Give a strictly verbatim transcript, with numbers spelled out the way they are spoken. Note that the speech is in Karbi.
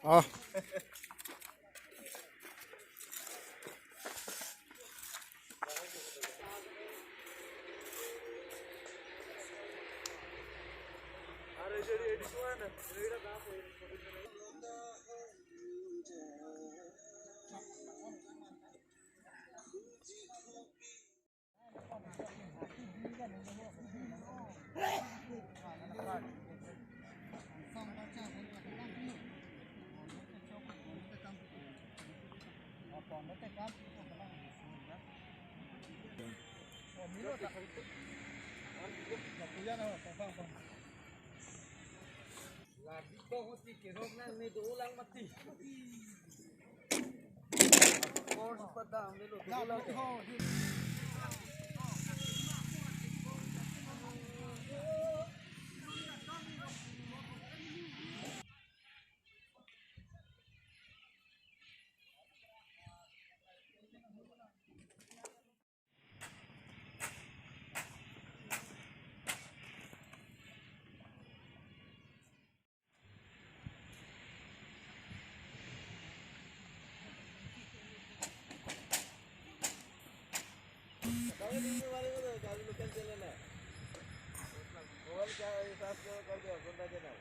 Oh. Lagi to mati kerok nang ni dolang mati. Force padam ni lo dolang. Kami di luar itu tuh, kami bukan channel ya. Mobile ka, search karo, karo dia, Gonda channel.